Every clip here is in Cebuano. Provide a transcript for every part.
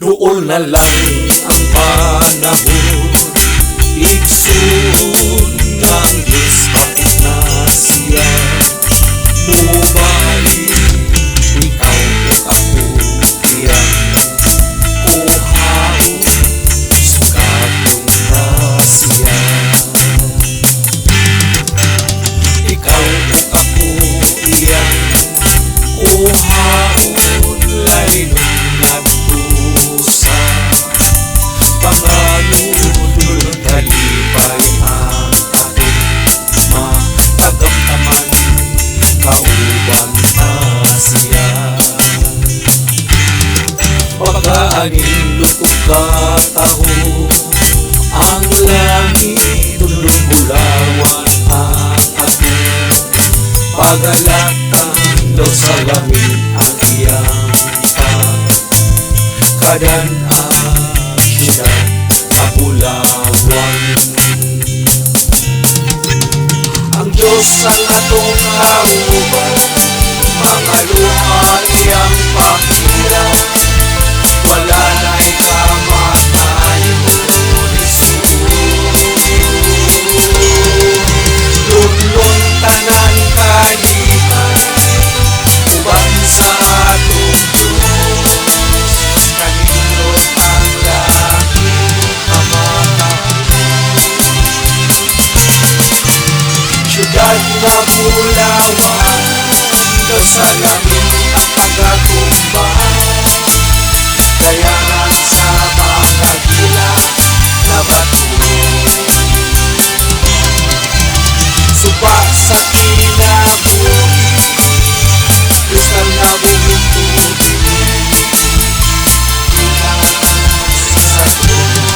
Duol na lang ang panahon, igsoon, nga ang Diyos hapit na siya mobalik. Ikaw ug ako iyang kuhaon, sukaton ta siya. Ikaw ug ako iyang kuhaon, laynon ngadto sa panganod. Kalipay ang atong makagamtaman, kauban ta siya. Pagkaanindot ug kataho ang langit, dulong bulawan ang atong pagalatan, daw salamin ang iyang pagkadan-an, syudad nga bulawan. Ang Diyos ang atong kauban, mga luha iyang pakila, wala na'y kamatayon, igsoon. Lunlon tanan kalipay, uban sa atong Diyos, kanindot ang langit nga matahom. Syudad nga bulawan, daw salamin ang kagatumba, dayanan sa mga gila na bato. Suba sa kinabuhi, kristal nga buhing tubig, gikan sa trono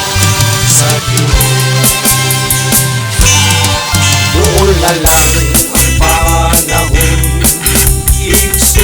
sa Diyos. Duol na lang ang panahon, igsoon.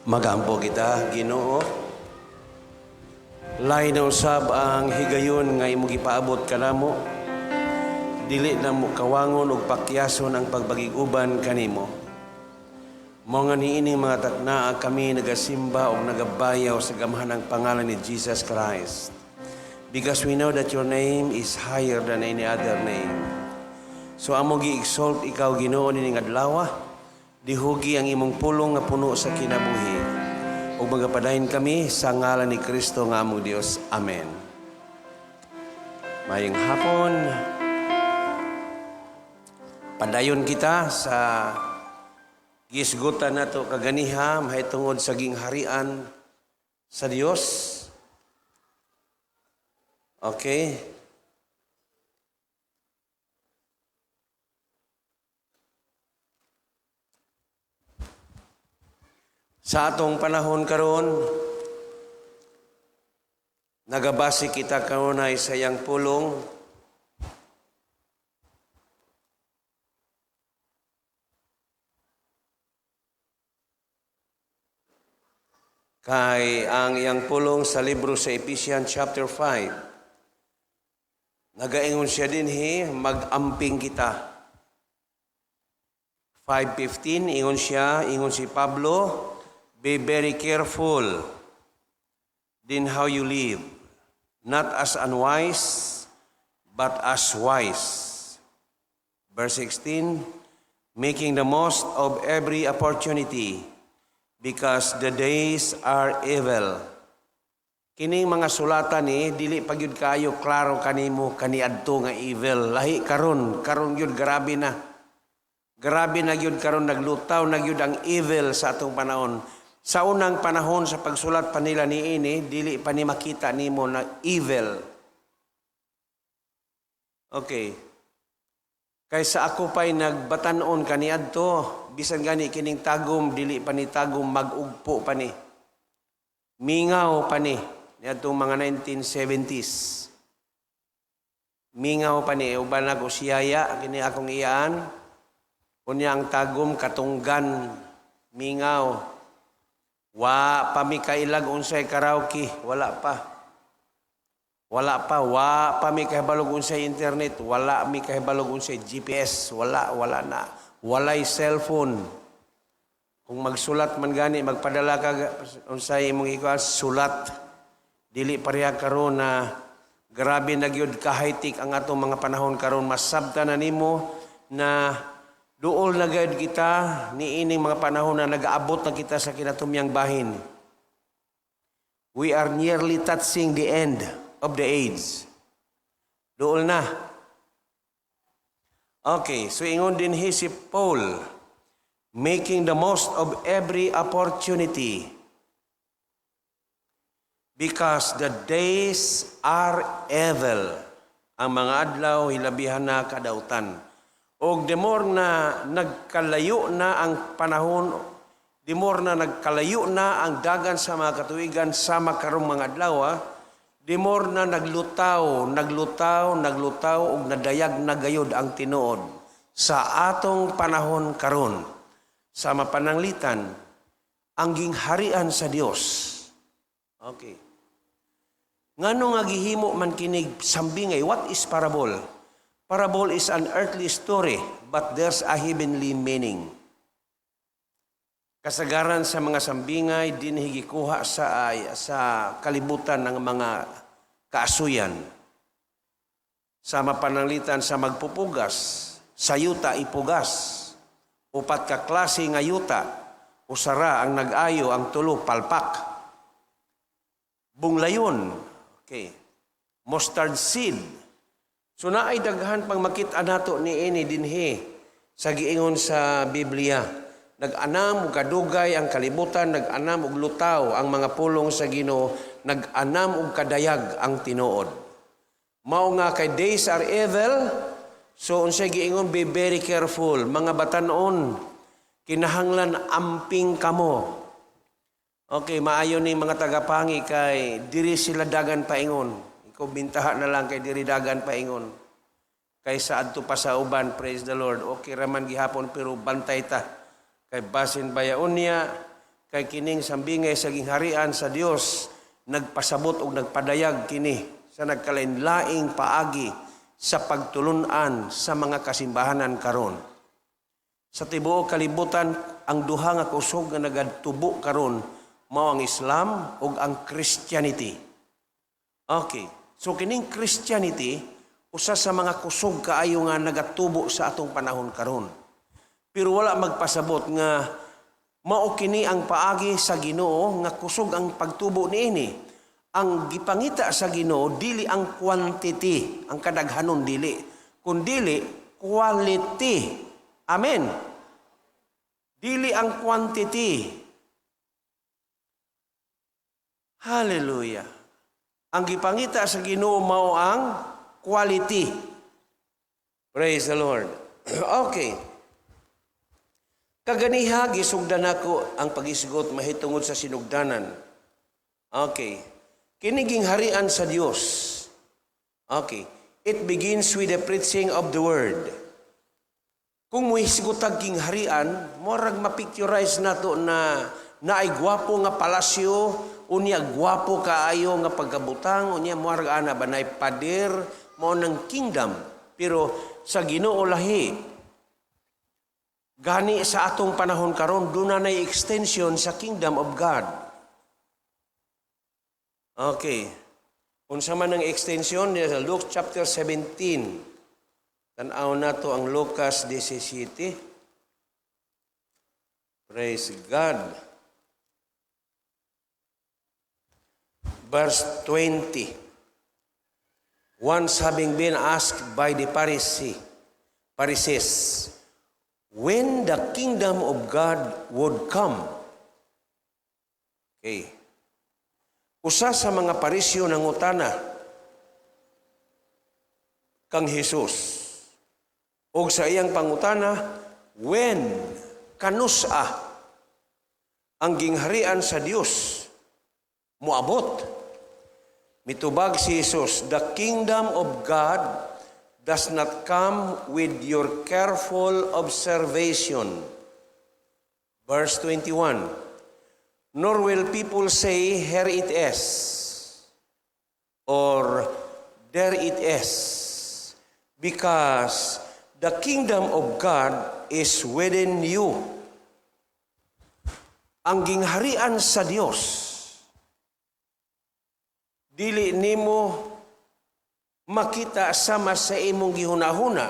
Magampo kita, Ginoo. Lain na usab ang higayon nga imong gipaabot kanamo. Dili namo kawangon og pakyason ang pagbagig-uban kanimo. Mao nga niining mga taknaa kami nagasimba og nagabayaw sa gamhanang pangalan ni Jesus Christ. Because we know that your name is higher than any other name. So amo gi-exalt ikaw, Ginoo, nining adlaw. Dihugi ang imong pulong nga puno sa kinabuhi. Ug magapadayon kami sa ngalan ni Kristo nga among Dios. Amen. Maayong hapon. Padayon kita sa gisgutan nato kaganiha mahitungod sa gingharian sa Dios. Okay. Sa atong panahon karon, nagabase kita kanunay sa iyang pulong. Kay ang iyang pulong sa libro sa Ephesians chapter 5, nagaingon siya dinhi, mag-amping kita. 5:15, ingon siya, ingon si Pablo, "Be very careful then how you live, not as unwise, but as wise." Verse 16, "Making the most of every opportunity, because the days are evil." Kining mga sulatan ni dili pa gyud kayo klaro kanimo kaniadto nga evil. Lahi karon, karon gyud grabe na. Grabe na gyud karon, naglutaw na gyud ang evil sa atong panahon. Sa unang panahon sa pagsulat pa nila niini, dili pa ni makita nimo na evil. Okay. Kaysa ako pa'y nagbatan-on kaniadto, bisan gani kining Tagum, dili pa ni Tagum mag-ugpo pa ni. Mingaw pa ni niadtong mga 1970s. Mingaw pa ni, uban ako siyaya, kini akong iyaan. Unya ang Tagum katunggan, mingaw. Wa pa mi kailag unsay karaoke, wala pa. Wala pa, wa pa mi kahibalog unsay internet, wala mi kahibalog unsay GPS, wala, wala na. Walay cellphone. Kung magsulat man gani, magpadala ka unsay imong ikuan, sulat. Dili pareha karon na grabe na gyud ka high-tech ang atong mga panahon karon. Masabta na nimo na duol na gyud kita niining mga panahon na nagaabot na kita sa kinatumyang bahin. We are nearly touching the end of the age. Duol na. Okay, so ingon din si Paul, "Making the most of every opportunity because the days are evil." Ang mga adlaw hilabihan na kadautan. Og the more na nagkalayo na ang panahon, the more na nagkalayo na ang dagan sa mga katuigan sama karong mga adlaw, the more na naglutaw, naglutaw, naglutaw ug nadayag na gayod ang tinuod sa atong panahon karon. Sa mapananglitan, ang gingharian sa Dios. Okay. Ngano nga gihimo man kinig sambingay? What is parable? Parable is an earthly story, but there's a heavenly meaning. Kasagaran sa mga sambingay, dinhi gikuha sa kalibutan ng mga kaasuyan. Sa mapananglitan sa magpupugas, sa yuta ipugas. Upat ka klase nga yuta, usara ang nag-ayo, ang tulo palpak. Bunglayon, okay. Mustard seed. So naay daghan pang makita nato niini dinhi sa giingon sa Biblia. Nag-anam og kadugay ang kalibutan, nag-anam og lutaw ang mga pulong sa Ginoo, nag-anam og kadayag ang tinuod. Mao nga kay days are evil, so unsay giingon, be very careful. Mga batanon, kinahanglan amping kamo. Okay, maayo ni mga tagapangi kay diri sila dagan paingon. Ikaw bintaha na lang kay diri dagan paingon. Kaysa adto pa sa uban, praise the Lord. Okay raman gihapon pero bantay ta. Kay basin bayaon niya, Kay kining sambingay sa gingharian sa Dios nagpasabot og nagpadayag kini sa nagkalain-laing paagi sa pagtulunan sa mga kasimbahanan karon. Sa tibuok kalibutan, ang duha nga kusog nga nagatubo karon mao ang Islam ug ang Christianity. Okay. So kining Christianity usa sa mga kusog kaayo nga nagatubo sa atong panahon karon. Pero wala magpasabot nga mao kini ang paagi sa Ginoo nga kusog ang pagtubo niini. Ang gipangita sa Ginoo dili ang quantity, ang kadaghanon dili, kundili quality. Amen. Dili ang quantity. Hallelujah. Ang gipangita sa Ginoo mao ang quality. Praise the Lord. Okay. Kaganiha gisugdan nako ang pagisgot mahitungod sa sinugdanan. Okay. Kini gingharian sa Dios. Okay. It begins with the preaching of the word. Kung muhisgot tag gingharian, murag mapicturize nato na naay gwapo nga palasyo, unya gwapo kaayo nga pagkabutang, unya murag ana ba naay pader, mao nang kingdom. Pero sa Ginoo lahi. Gani sa atong panahon karon duna nay extension sa kingdom of God. Okay. Unsa man ang extension niya sa Luke chapter 17. Tan-aw nato ang Lucas 17. Praise God. Verse 20. Once having been asked by the Pharisees, when the kingdom of God would come. Okay. Usa sa mga Parisyo nangutana kang Jesus. Og sa iyang pangutana, when, kanusa ang gingharian sa Dios moabot? Mitubag si Jesus, "The kingdom of God does not come with your careful observation." Verse 21. "Nor will people say, 'Here it is,' or 'There it is,' because the kingdom of God is within you." Ang gingharian sa Dios, dili nimo makita sama sa imong gihuna-huna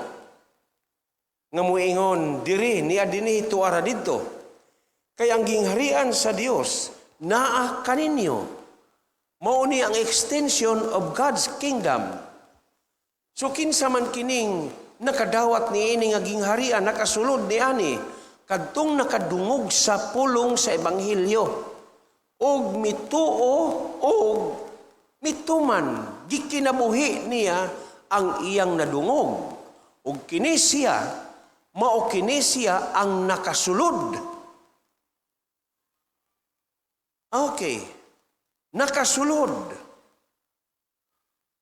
nga muingon diri niya dinhi, tuara didto, kay ang gingharian sa Dios naa kaninyo. Mao ni ang extension of God's kingdom. So kinsa man kining nakadawat niini nga gingharian, nakasulod niani? Kadtong nakadungog sa pulong sa ebanghelyo ug mituo ug mituman, gikinabuhi niya ang iyang nadungog. Ug kini siya, mao kini siya ang nakasulod. Okay. Nakasulod.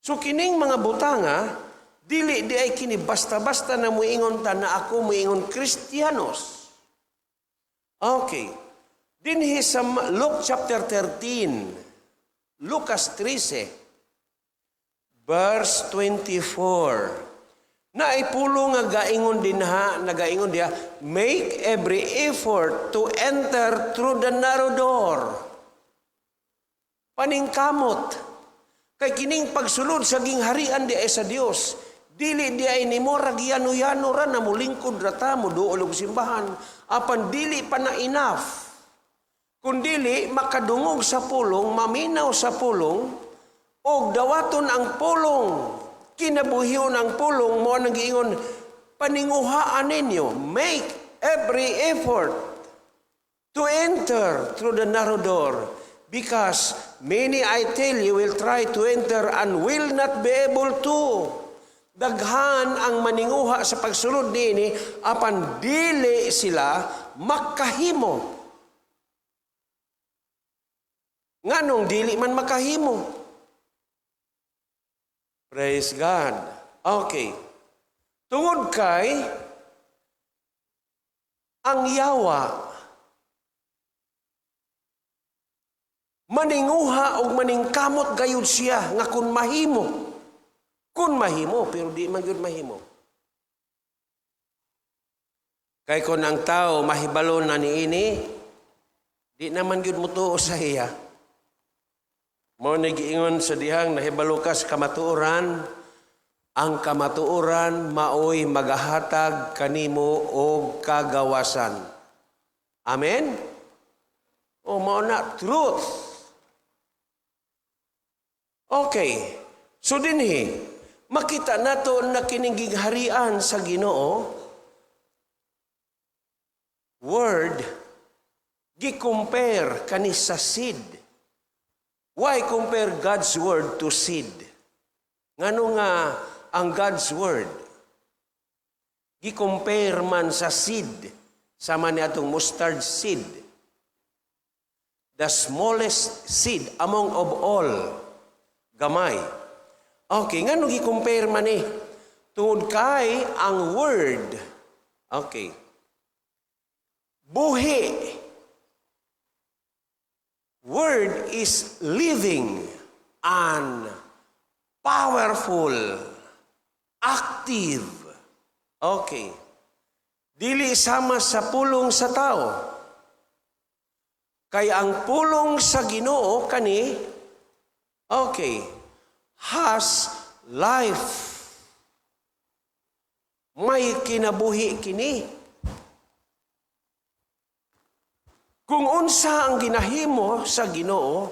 So kining mga butanga, dili di ay kini basta-basta na muingon ta na ako muingon Kristiyanos. Okay. Dinhi sa Luke chapter 13, Lucas 13, verse 24. Naay pulong nga gaingon dinha, nagaingon diha, "Make every effort to enter through the narrow door." Paningkamot. Kay kining pagsulod sa gingharian di ay sa Dios, dili di ay nimo ragyano-yano ra na mulingkod ra ta, moduol og simbahan, apan dili pa na enough. Kundili makadungog sa pulong, maminaw sa pulong, og dawaton ang pulong, kinabuhion ang pulong, mao nang giingon, paninguhaan ninyo, "Make every effort to enter through the narrow door, because many, I tell you, will try to enter and will not be able to." Daghan ang maninguha sa pagsulod niini, apan dili sila makahimo. Nganong dili man makahimo? Praise God. Okay. Tungod kay ang yawa Maninguha og maningkamot gayud siya nga kung mahimo. Kung mahimo, pero di man gyud mahimo. Kay kung ang tao mahibalo na niini, di naman gyud motuo sa iya. Mao ni giingon sa dihang nahibalo ka sa kamatuoran, ang kamatuoran maoy magahatag kanimo og kagawasan. Amen? O mao na truth. Okay. So dinhi, makita nato na kining gigharian sa Ginoo, word, gi-compare kani sa seed. Why compare God's word to seed? Ngano nga ang God's word gi-compare man sa seed, sama ni atong mustard seed? The smallest seed among of all. Gamay. Okay, ngano gi-compare man ni? Tungod kay ang word. Okay. Buhi. Word is living and powerful, active. Okay. Dili sama sa pulong sa tao. Kay ang pulong sa Ginoo kani, okay, has life. May kinabuhi kini. Kung unsa ang ginahimo sa Ginoo,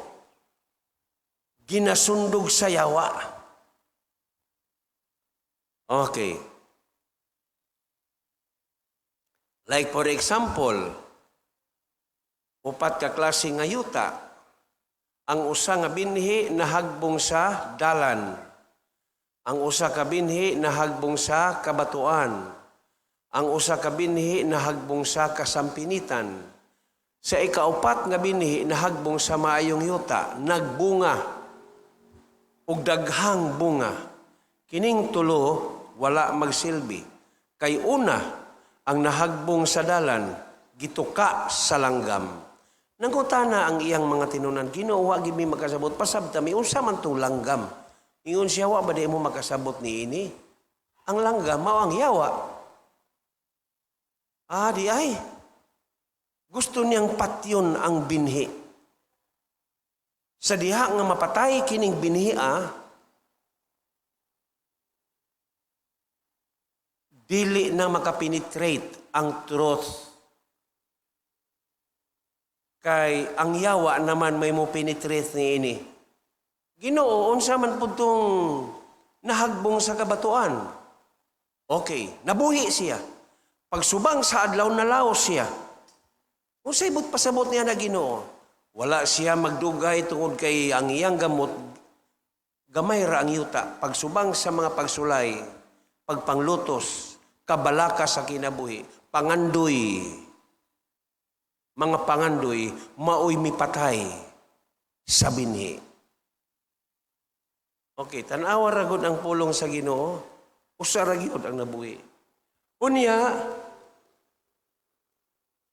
ginasundog sa yawa. Okay. Like for example, upat ka klase nga yuta. Ang usa nga binhi nahagbong sa dalan. Ang usa ka binhi nahagbong sa kabatuan. Ang usa ka binhi nahagbong sa kasampinitan. Sa ikaupat nga binhi nahagbong sa maayong yuta, nagbunga ug daghang bunga. Kining tulo wala magsilbi. Kay una, ang nahagbong sa dalan, gituka sa langgam. Nangutana ang iyang mga tinunan, "Ginoo, wa gid mi makasabot, pasabta mi unsa man tong langgam?" Ingon siya, "Wa ba di mo makasabot niini? Ang langgam mao ang yawa." Ah, di ay. Gusto niyang patyon ang binhi. Sa diha nga mapatay kining binhi, dili na makapenetrate ang truth. Kay ang yawa naman may mo penetrate niini. "Ginoo, unsa man pud tong nahagbong sa kabatuan?" Okay, nabuhi siya. Pagsubang sa adlaw, nalaos siya. Unsay buot pasabot niya na, Ginoo? Wala siya magdugay tungod kay ang iyang gamot, gamay ra ang yuta. Pagsubang sa mga pagsulay, pagpanglutos, kabalaka sa kinabuhi, pangandoy, mga pangandoy, maoy mipatay sa binhi. Okay, tan-awa ra gud ang pulong sa Ginoo, usa ra gyud ang nabuhi. Unya,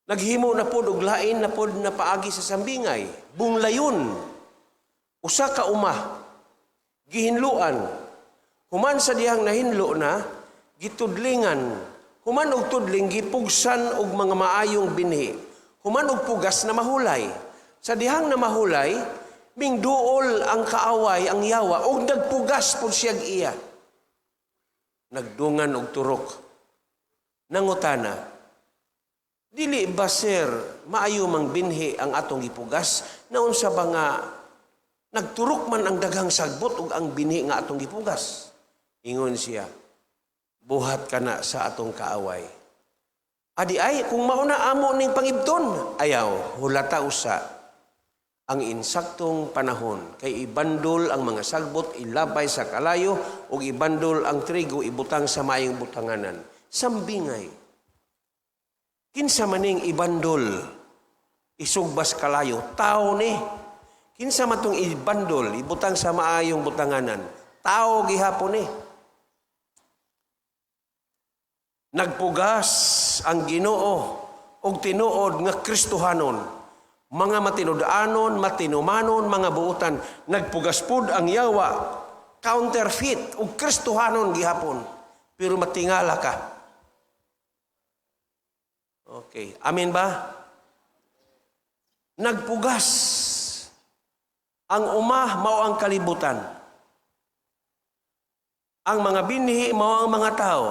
naghimo na pod og lain na pod na paagi sa sambingay, bunglayon. Usa ka uma, gihinluan. Human sa dihang nahinlo na, gitudlingan. Human og tudling, gipugsan og mga maayong binhi. Human og pugas na mahulay. Sa dihang na mahulay, mingduol ang kaaway, ang yawa, og nagpugas pod siyag iya. Nagdungan og turok. Nangutana, "Dili ba, sir, maayo mang binhi ang atong gipugas? Naunsa ba nga nagturok man ang daghang sagbot ug ang binhi nga atong gipugas?" Ingon siya, "Buhat kana sa atong kaaway." "Adi ay, kung mauna amo ning pangibton." "Ayaw, hulata usa ang insaktong panahon kay ibandol ang mga sagbot, ilabay sa kalayo, ug ibandol ang trigo, ibutang sa maayong butanganan." Sambingay. Kinsa maning ibandol, isugbas kalayo? Tao ni. Kinsa man tong ibandol, ibutang sa maayong butanganan? Tao gihapon ni. Nagpugas ang Ginoo og tinuod nga Kristohanon. Mga matinud-anon, matinumanon, mga buutan, nagpugas pud ang yawa, counterfeit ug Kristohanon gihapon. Pero matingala ka. Okay, amen ba? Nagpugas. Ang uma mao ang kalibutan. Ang mga binhi mao ang mga tao.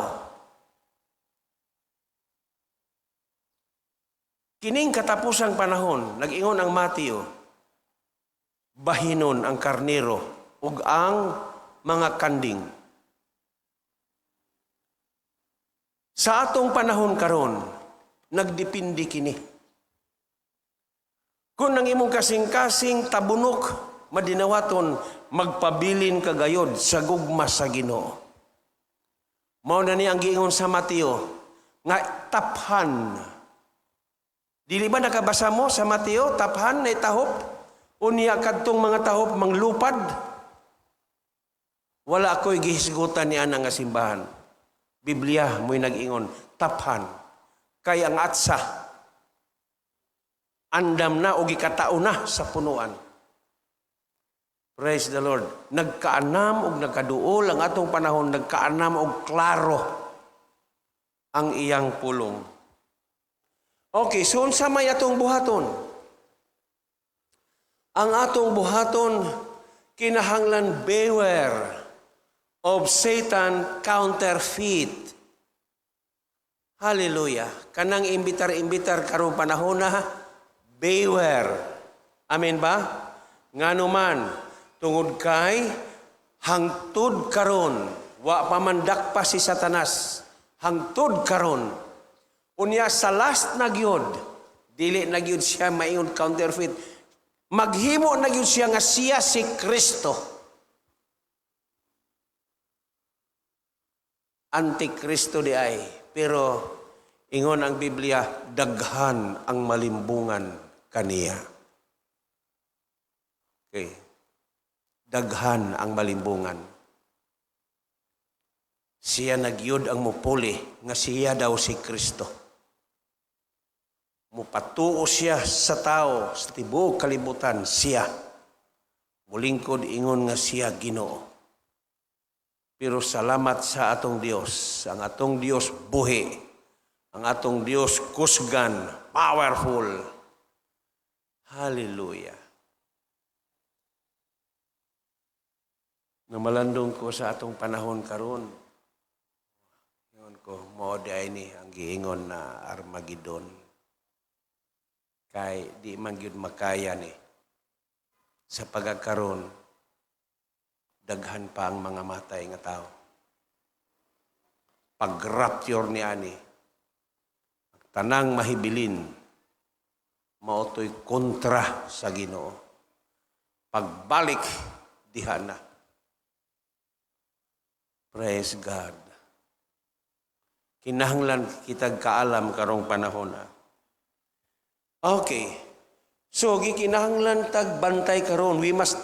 Kining katapusang panahon, nag-ingon ang Mateo, bahinon ang karnero ug ang mga kanding. Sa atong panahon karon, nagdepende kini. Kung ang imong kasing-kasing tabunok, madinawaton, magpabilin ka gayod sa gugma sa Ginoo. Mao na ni ang giingon sa Mateo, nga taphan. Dili ba nakabasa mo sa Mateo, taphan na tahop? Unya kadtong mga tahop manglupad? Wala ako'y gihisgutan ni ana nga simbahan. Biblia mo'y nag-ingon, taphan. Kay ang atsa, andam na o gikatao na sa punuan. Praise the Lord. Nagkaanam og nagkaduol ang atong panahon, nagkaanam og klaro ang iyang pulong. Okay, so unsa may atong buhaton? Ang atong buhaton, kinahanglan beware of Satan counterfeit. Hallelujah. Kanang imbitar-imbitar karong panahon na, beware. Amen ba? Ngano man, tungod kay hangtod karon, wa pa man dakpa si Satanas, hangtod karon. Unya sa last na gyud, dili na gyud siya maingon counterfeit. Maghimo na gyud siya nga siya si Kristo. Antikristo di ay. Pero ingon ang Biblia, daghan ang malimbungan kaniya. Okay. Daghan ang malimbungan. Siya nagyud ang mupuli nga siya daw si Kristo. Mupatuo siya sa tao, sa tibuok kalibutan, siya. Mulingkod ingon nga siya Ginoo. Pero salamat sa atong Dios. Ang atong Dios buhi. Ang atong Dios kusgan, powerful. Hallelujah. Namalandong ko sa atong panahon karon. Ingon ko, mao di ay ni ang giingon na Armageddon. Kay di man gyud makaya ni. Sa pagkakaron, daghan pa ang mga matay nga tao. Pag-rapture ni ani, tanang mahibilin, maotoy kontra sa Ginoo. Pagbalik, diha na. Praise God. Kinahanglan kitag kaalam karong panahon na. Okay. So, gikinahanglan tag bantay karon. We must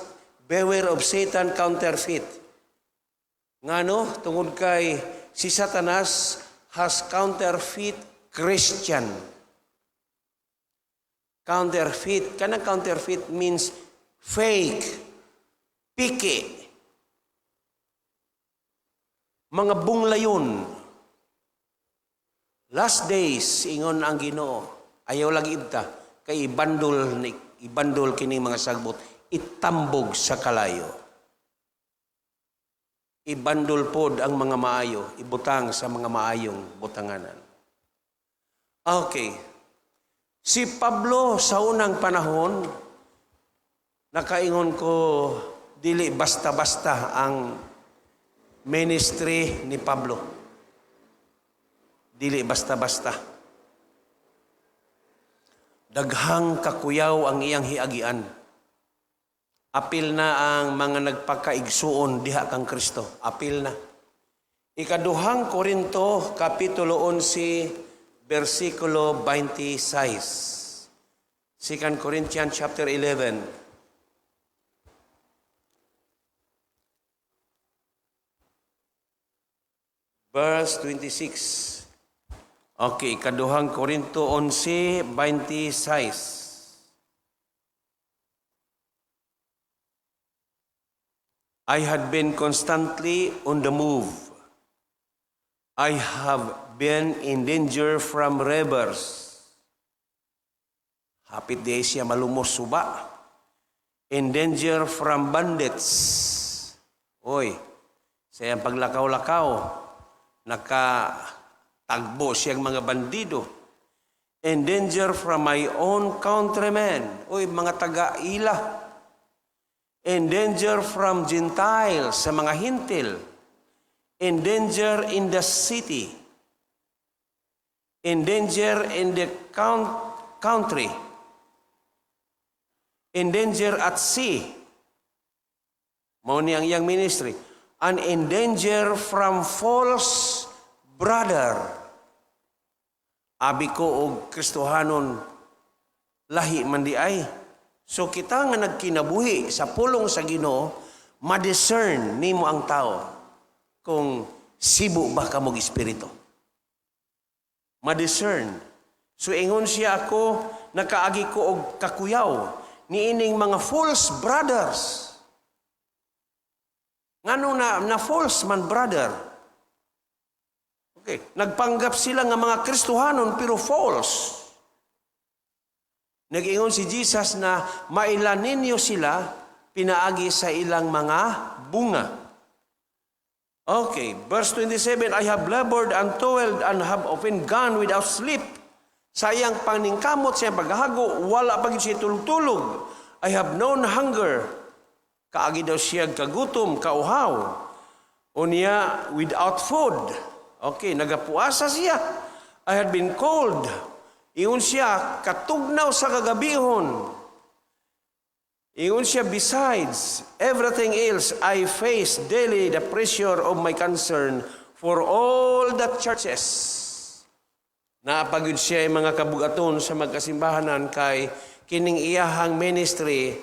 beware of Satan counterfeit. Ngano? Tungod kay si Satanas has counterfeit Christian. Counterfeit. Kanang counterfeit means fake, piki, mga bunglayon. Last days, ingon ang Ginoo, ayaw lagi ibta, kay ibandol kini mga sagbot, itambog sa kalayo. Ibandol pod ang mga maayo, ibutang sa mga maayong butanganan. Okay. Si Pablo sa unang panahon, nakaingon ko, dili basta-basta ang ministry ni Pablo. Dili basta-basta. Daghang kakuyaw ang iyang hiagian. Apil na ang mga nagpakaigsuon diha kang Kristo. Apil na. Ikaduhang Korinto, Kapitulo 11, versikulo 26. 2 Corinthians chapter 11. Verse 26. Okay, Ikaduhang Korinto 11, 26. I had been constantly on the move. I have been in danger from robbers. Hapit di siya malumos suba. In danger from bandits. Oy, sa iyang paglakaw-lakaw, nakatagbo siyang mga bandido. In danger from my own countrymen. Oy, mga taga-ila. In danger from Gentiles, sa mga Hentil. In danger in the city. In danger in the country. In danger at sea. Mao ni ang iyang ministry. And in danger from false brother. Abi ko og Kristohanon, lahi man di ay. So kita nga nagkinabuhi sa pulong sa Ginoo, ma-discern nimo ang tao kung sibo ba kamog espiritu. Ma-discern. So ingon siya, ako nakaagi ko og kakuyaw niining mga false brothers. Ngano na false man brother? Okay, nagpanggap sila nga mga Kristohanon pero false. Nag-ingon si Jesus na maila ninyo sila pinaagi sa ilang mga bunga. Okay, verse 27, "I have labored and toiled and have often gone without sleep." Sa iyang paningkamot, sa iyang paghago, wala pa gyud siya tulog-tulog. "I have known hunger." Kaagi daw siya kagutom, kauhaw. Unya, without food. Okay, nagapuasa siya. "I had been cold." Ingon siya, katugnaw sa kagabihon. Ingon siya, "Besides everything else, I face daily the pressure of my concern for all the churches." Naa pa gyud siya yung mga kabugaton sa magkasimbahanan kay kining iyahang ministry,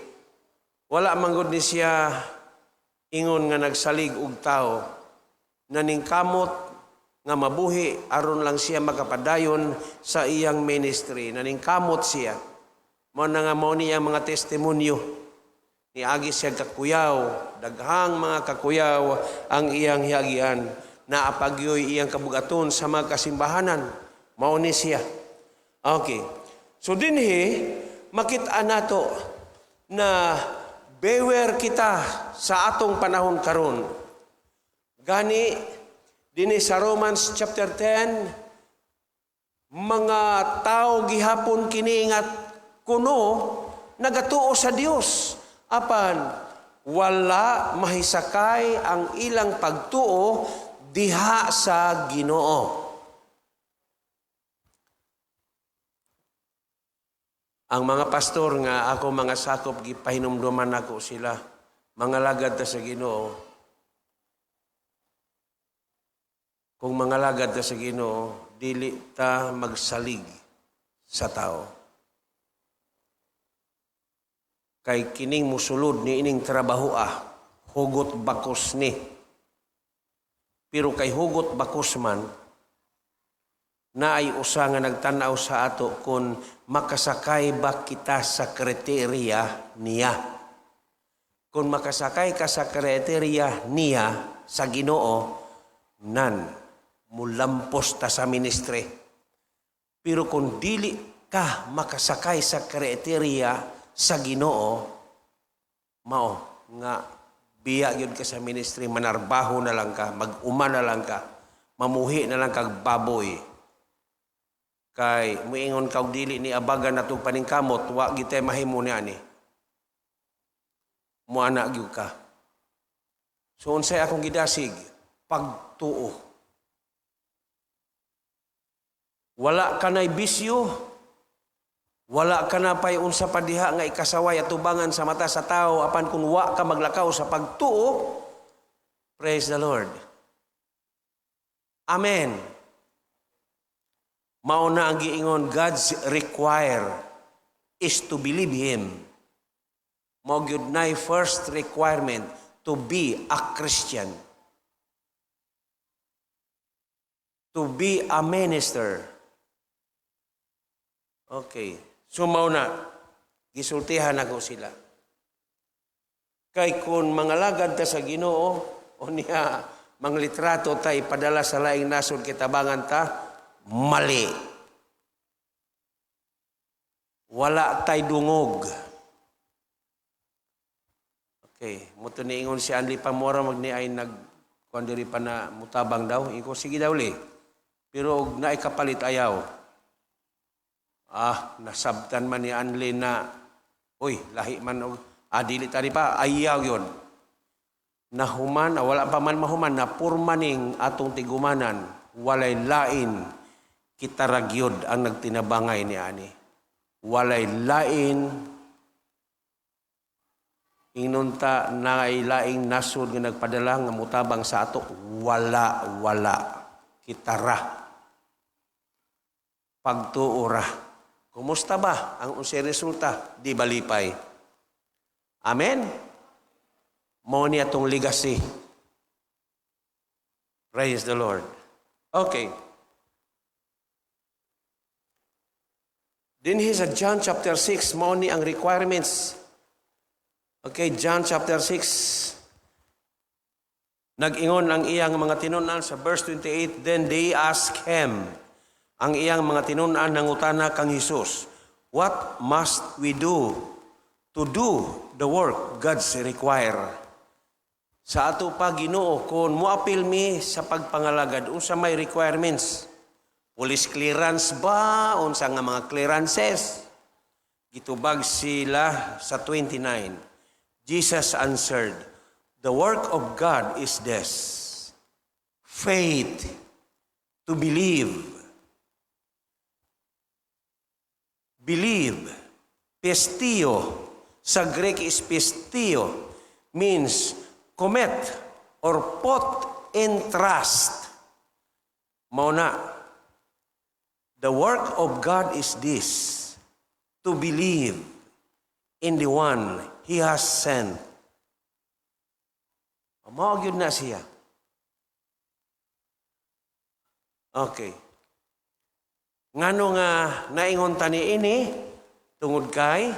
wala manggod ni siya ingon nga nagsalig og tao, naningkamot nga mabuhi aron lang siya makapadayon sa iyang ministry. Naningkamot siya. Mao na nga mao niya mga testimonyo. Niagi siya kakuyaw, daghang mga kakuyaw ang iyang hiagian. Naa pa gyoy iyang kabugaton sa mga kasimbahanan. Mao ni siya. Okay. So dinhi makita nato na beware kita sa atong panahon karon. Gani dinhi sa Romans chapter 10, mga tao gihapon kini nga kuno nagatuo sa Dios apan wala mahisakay ang ilang pagtuo diha sa Ginoo. Ang mga pastor nga ako mga sakop, gipahinumduman nako sila, mga lagad ta sa Ginoo. Kung mga lagad ta sa Ginoo, dili ta magsalig sa tao. Kay kining musulod ni ining trabaho ah, hugot bakos ni. Pero kay hugot bakos man, naay usa nga nagtan-aw sa ato kung makasakay ba kita sa kriteriya niya. Kung makasakay ka sa kriteriya niya sa Ginoo, nan mulampos ta sa ministry. Pero kung dili ka makasakay sa kriteriya sa Ginoo, mao nga biya gyud ka sa ministry, manarbaho na lang ka, mag-uma na lang ka, mamuhi na lang kag baboy. Kay muingon ka og dili ni abagan natong paningkamot, wa gitay mahimo ni ani. Muana gyud ka. So unsay akong gidasig? Pagtuo. Wala ka na'y bisyo, wala ka na pa'y unsa pa diha nga ikasaway at tubangan sa mata sa tao, apan kung wa ka maglakaw sa pagtuo, praise the Lord. Amen. Mao na ang giingon, God's require is to believe Him. Mao gyud nay first requirement to be a Christian. To be a minister. Okay. So mao na, gisultihan ako sila. Kay kung mangalagad ta sa Ginoo, o niya, manglitrato ta ipadala sa laing nasod kitabangan ta, mali. Wala tay dungog. Okay, mao to niingon si Anli Pamora magni ay nag kuan diri pa na mutabang daw. Iko sige daw li. Pero og naay kapalit, ayaw. Ah, nasabtan man ni Anli na uy, lahi man og dili tani pa, ayaw yon. Nahuman, wala pa man mahuman, na purmaning atong tigumanan, walay lain, kita ra gyud ang nagtinabangay ni ani. Walay lain, ingnon ta naay laing nasod nga nagpadala nga mutabang sa ato, wala, wala. Kita ra. Pagtuo ra. Kumusta ba ang unsay resulta? Di balipay. Amen? Mao ni atong legacy. Praise the Lord. Okay. Dinhi sa John chapter 6, mao ni ang requirements. Okay, John chapter 6. Nag-ingon ang iyang mga tinunan sa verse 28, "Then they asked him," ang iyang mga tinunan nangutana kang Hesus, "What must we do to do the work God's require?" Sa ato pa, Ginoo, kung moapil mi sa pagpangalagad, unsa may requirements? Police clearance ba? Unsa nga mga clearances? Gitubag sila sa 29. Jesus answered, "The work of God is this, faith to believe." Believe, pisteuo, sa Greek is pisteuo, means commit or put in trust. Mao na, the work of God is this, to believe in the one He has sent. Mao gyud na siya. Okay. Ngano nga naingon ta ni ini? Tungod kay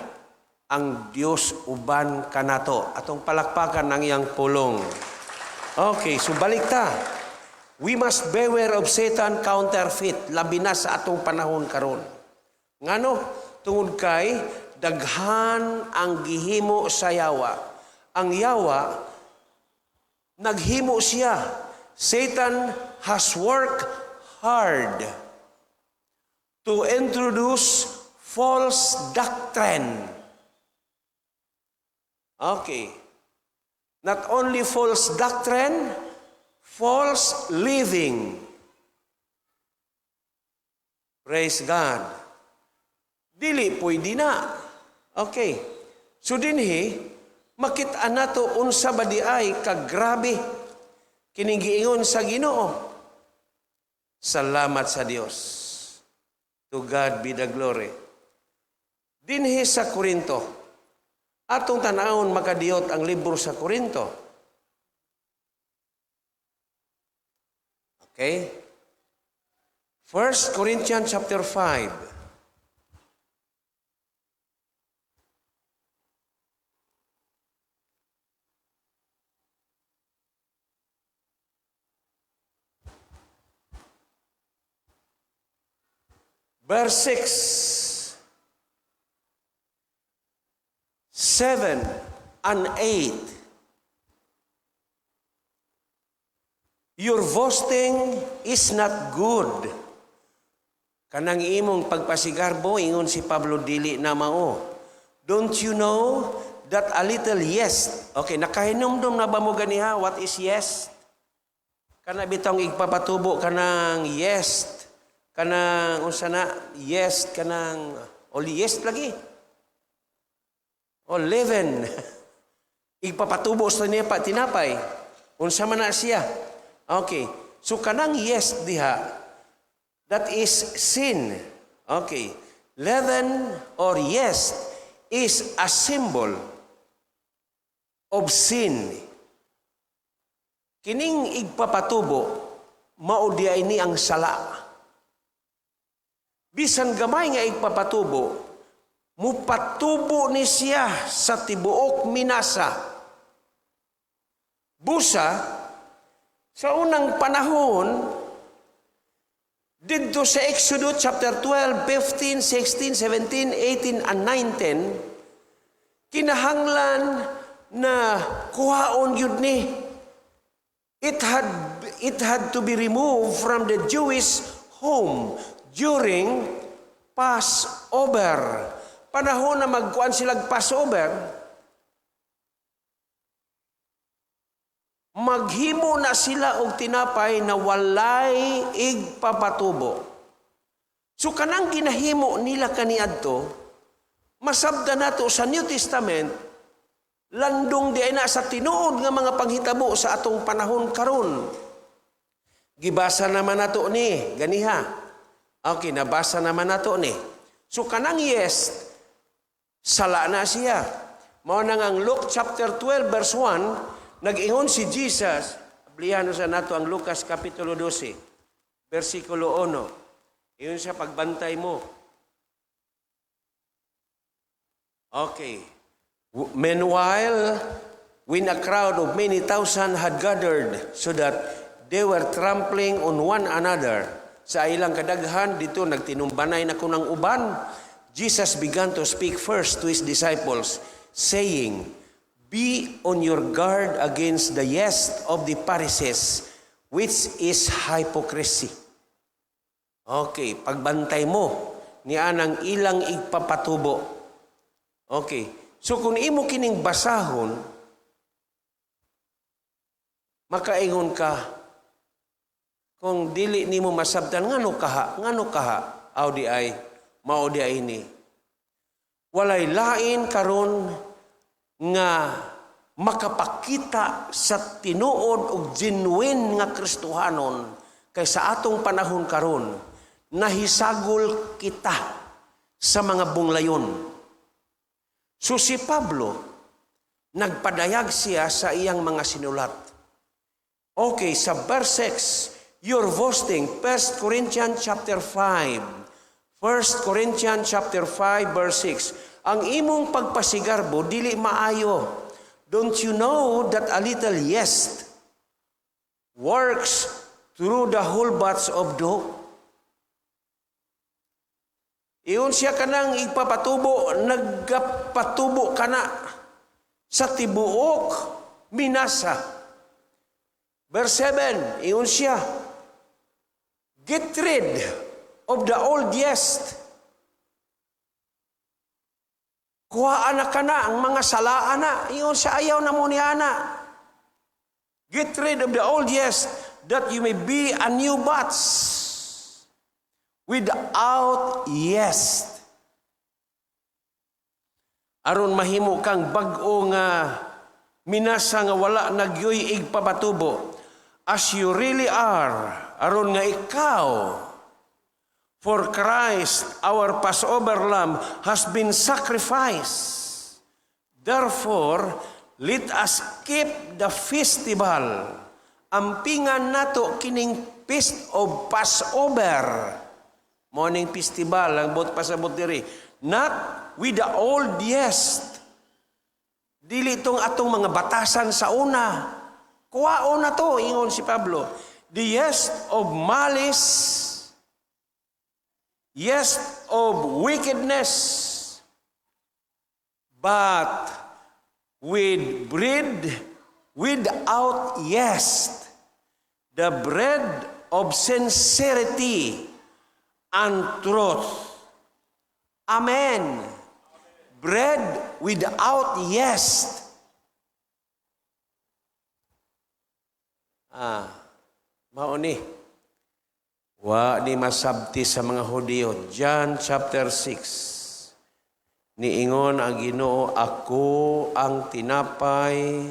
ang Dios uban kanato. Atong palakpakan ang iyang pulong. Okay, so balik ta. We must beware of Satan counterfeit, labi na sa atong panahon karon. Ngano? Tungod kay daghan ang gihimo sa yawa. Ang yawa, naghimo siya. Satan has worked hard to introduce false doctrine. Okay. Not only false doctrine, false living. Praise God. Dili pwede na. Okay. So dinhi, makita nato unsa ba di ay kagrabe kining giingon sa Ginoo. Salamat sa Dios. To God be the glory. Dinhi sa Korinto, atong tanawon makadiyot ang libro sa Korinto. Okay? 1 Corinthians chapter 5. Verse 6, 7, and 8. "Your boasting is not good." Kanang imong pagpasigarbo, ingon si Pablo, dili na mao. "Don't you know that a little yeast?" Okay, nakahinumdum na ba mo ganiha? What is yeast? Kana bitong igpapatubo kanang yeast. Kanang unsa na yeast, kanang o yeast lagi. O leaven. Igpapatubo sa niya pa tinapay. Unsa man na siya? Okay. So kanang yeast diha, that is sin. Okay. Leaven or yeast is a symbol of sin. Kining igpapatubo, mao di ay ni ang sala. Bisan gamay nga igpapatubo, mupatubo ni siya sa tibuok minasa. Busa, sa unang panahon, didto sa Exodus chapter 12, 15, 16, 17, 18, and 19, kinahanglan na kuhaon gyud ni. It had to be removed from the Jewish home during Passover. Panahon na magkuan silag Passover, maghimo na sila og tinapay na walay igpapatubo. So kanang ginahimo nila kaniadto, masabta nato sa New Testament, landong di ay na sa tinuod nga mga panghitabo sa atong panahon karon. Gibasa naman nato ni, ganiha. Okay, nabasa naman nato ni. So kanang yeast, sala na siya. Mao na nga ang Luke chapter 12 verse 1, nag-ingon si Jesus, ablihan sa nato ang Lucas kapitulo 12, versikulo 1. Ingon siya, "Pagbantay mo." Okay. Meanwhile, when a crowd of many thousand had gathered so that they were trampling on one another, sa ilang kadaghan dito nagtinumbanay na kunang uban, Jesus began to speak first to his disciples, saying, "Be on your guard against the yeast of the Pharisees, which is hypocrisy." Okay, pagbantay mo niya ang ilang igpapatubo. Okay. So kung imo kining basahon, makaingon ka, kung dili nimo masabtan, ngano kaha, ngano kaha, aw di ay, mao di ay ni. Walay lain karon nga makapakita sa tinuod og genuine nga Kristohanon kay sa atong panahon karon nahisagol kita sa mga bunglayon. So si Pablo, nagpadayag siya sa iyang mga sinulat. Okay, sa verse 6, your boasting, 1 Corinthians chapter 5. 1 Corinthians chapter 5 verse 6. Ang imong pagpasigarbo dili maayo. Don't you know that a little yeast works through the whole batch of dough? Iyon siya kanang igpapatubo, nagapatubo kana sa tibuok minasa. Verse 7, iyon siya, "Get rid of the old yeast." Kuhaan na ka na ang mga salaan na. Iyon siya, ayaw na mo niya na. "Get rid of the old yeast that you may be a new batch without yeast." Aron mahimo kang bag-o nga minasa nga wala nagyoy igpapatubo. As you really are, aron nga ikaw. For Christ, our Passover lamb, has been sacrificed. Therefore, let us keep the festival. Ampingan nato kining Feast of Passover. Morning festival, ang bot pasabot diri. Not with the old yeast. Dili tong atong mga batasan sa una. Kuwaon na to, ingon si Pablo. The yeast of malice, yeast of wickedness, but with bread without yeast, the bread of sincerity and truth. Amen. Bread without yeast. Ah, mao ni. Wa ni masabti sa mga Hudiyo. John chapter 6. Niingon ang Ginoo, "Ako ang tinapay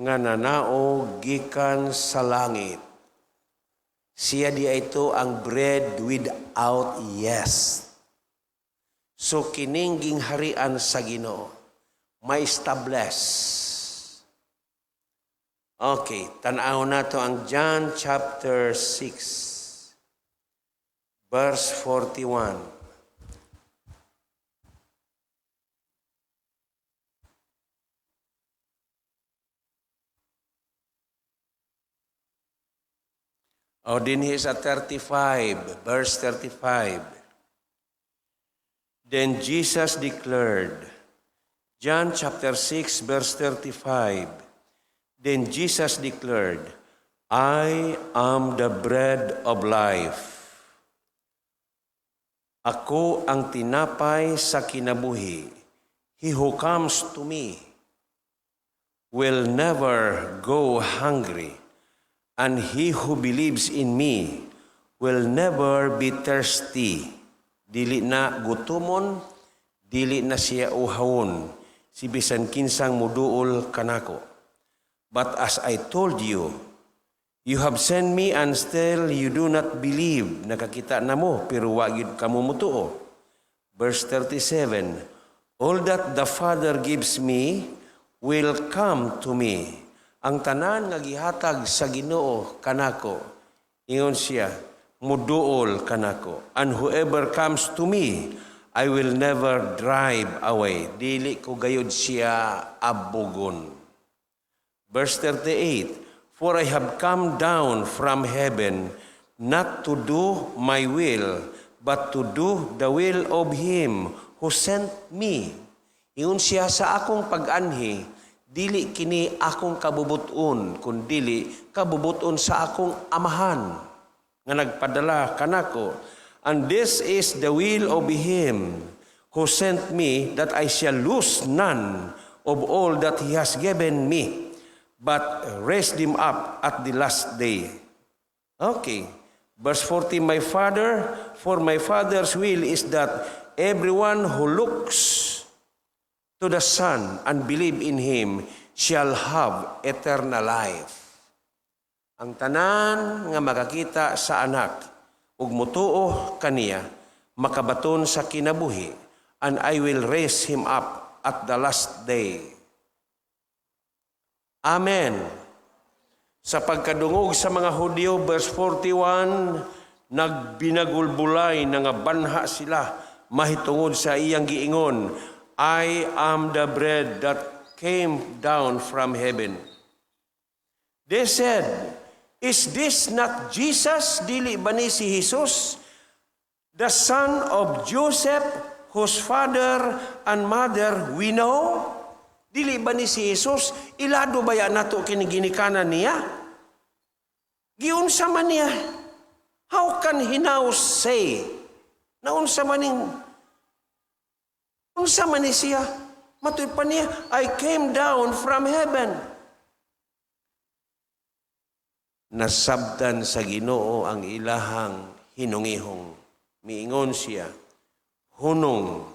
nga nanaog gikan sa langit." Siya di ito ang bread without yeast. So kining gingharian sa Ginoo ma-establish. Okay, tan-aw nato ang John chapter 6 verse 41. O dinhi sa 35, verse 35. Then Jesus declared, John chapter 6, verse 35. Then Jesus declared, "I am the bread of life." Ako ang tinapay sa kinabuhi. He who comes to me will never go hungry, and he who believes in me will never be thirsty. Dili na gutumon, dili na siya uhawon, si bisan kinsang muduol kanako. But as I told you, you have seen me and still you do not believe. Nakakita na mo, pero wa gyud kamo mutuo. Verse 37, "All that the Father gives me will come to me." Ang tanan nga gihatag sa Ginoo kanako, ingon siya, muduol kanako. And whoever comes to me, I will never drive away. Dili ko gayud siya abugon. Verse 38, "For I have come down from heaven not to do my will, but to do the will of Him who sent me." Ingon siya, sa akong pag-anhi, dili kini akong kabubuton, kundili kabubuton sa akong Amahan nga nagpadala kanako. And this is the will of Him who sent me, that I shall lose none of all that He has given me, but raise them up at the last day. Okay. Verse 40, For my Father's will is that everyone who looks to the Son and believe in Him shall have eternal life. Ang tanan nga makakita sa Anak ug mutuo kaniya makabaton sa kinabuhi, and I will raise him up at the last day. Amen. Sa pagkadungog sa mga Hudyo, verse 41, nagbinagulbulay na nga banha sila mahitungod sa iyang giingon, "I am the bread that came down from heaven." They said, "Is this not Jesus?" Dili ba ni si Jesus? "The son of Joseph, whose father and mother we know?" Dili ba ni si Jesus? Ilado baya nato kini ginikanan niya? Giunsa man niya? How can he now say? Naunsa man ning unsa man ni siya? Matud pa niya, "I came down from heaven." Nasabtan sa Ginoo ang ilahang hinungihong. Miingon siya, "Hunong,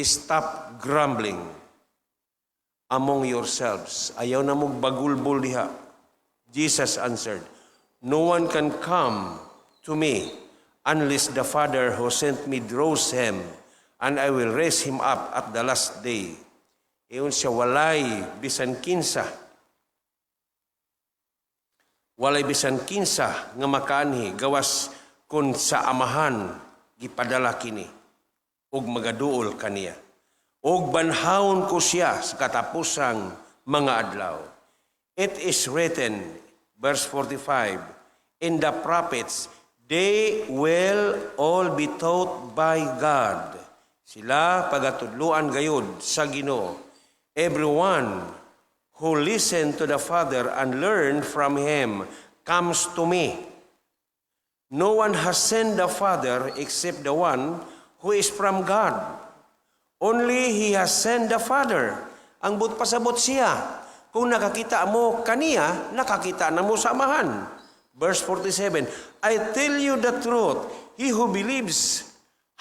stop grumbling among yourselves." Ayaw na mong bagulbol diha. Jesus answered, "No one can come to me unless the Father who sent me draws him, and I will raise him up at the last day." Ingon siya, walay bisan kinsa nga makaanhi gawas kun sa Amahan gipadala kini ug magaduol kaniya. Ug banhawon ko siya sa katapusang mga adlaw. It is written, verse 45, in the prophets, 'They will all be taught by God.' Sila pagatudluan gayud sa Ginoo. Everyone who listen to the Father and learn from Him comes to me. No one has seen the Father except the one who is from God. Only He has seen the Father. Ang buot pasabot siya, kung nakakita mo kaniya, nakakita na mo sa Amahan. Verse 47, "I tell you the truth, he who believes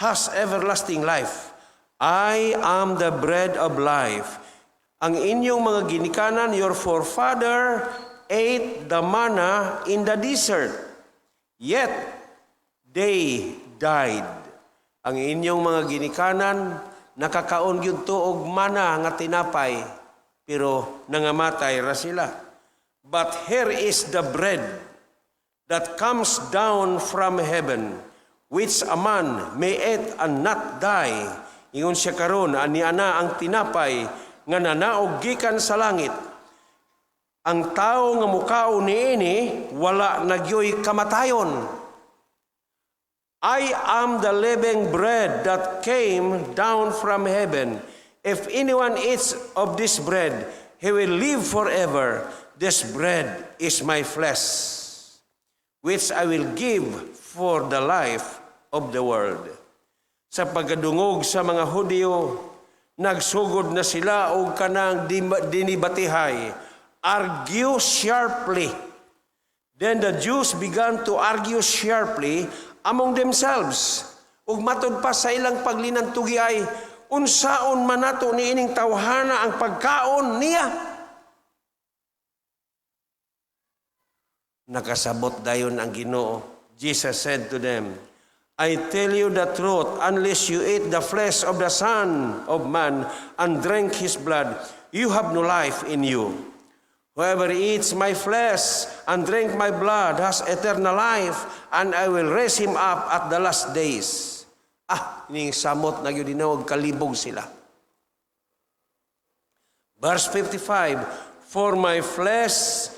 has everlasting life. I am the bread of life. Ang inyong mga ginikanan, your forefather, ate the manna in the desert. Yet, they died." Ang inyong mga ginikanan, nakakaon gyud to og mana nga tinapay, pero nangamatay ra sila. But here is the bread that comes down from heaven, which a man may eat and not die. Ingon siya karon, ani ana ang tinapay nga nanaog gikan sa langit. Ang tao nga mukaon niini wala na gyoy kamatayon. I am the living bread that came down from heaven. If anyone eats of this bread, he will live forever. This bread is my flesh, which I will give for the life of the world. Sa pagkadungog sa mga Hudyo, nagsugod na sila og kanang dinibatihay. Argue sharply. Then the Jews began to argue sharply among themselves. Ug matud pa sa ilang paglinantugi ay, "Unsaon man nato niining tawhana ang pagkaon niya?" Nakasabot dayon ang Ginoo. Jesus said to them, "I tell you the truth, unless you eat the flesh of the Son of Man and drink his blood, you have no life in you. Whoever eats my flesh and drink my blood has eternal life, and I will raise him up at the last days." Ah, ining samot na gyud og kalibog sila. Verse 55, "For my flesh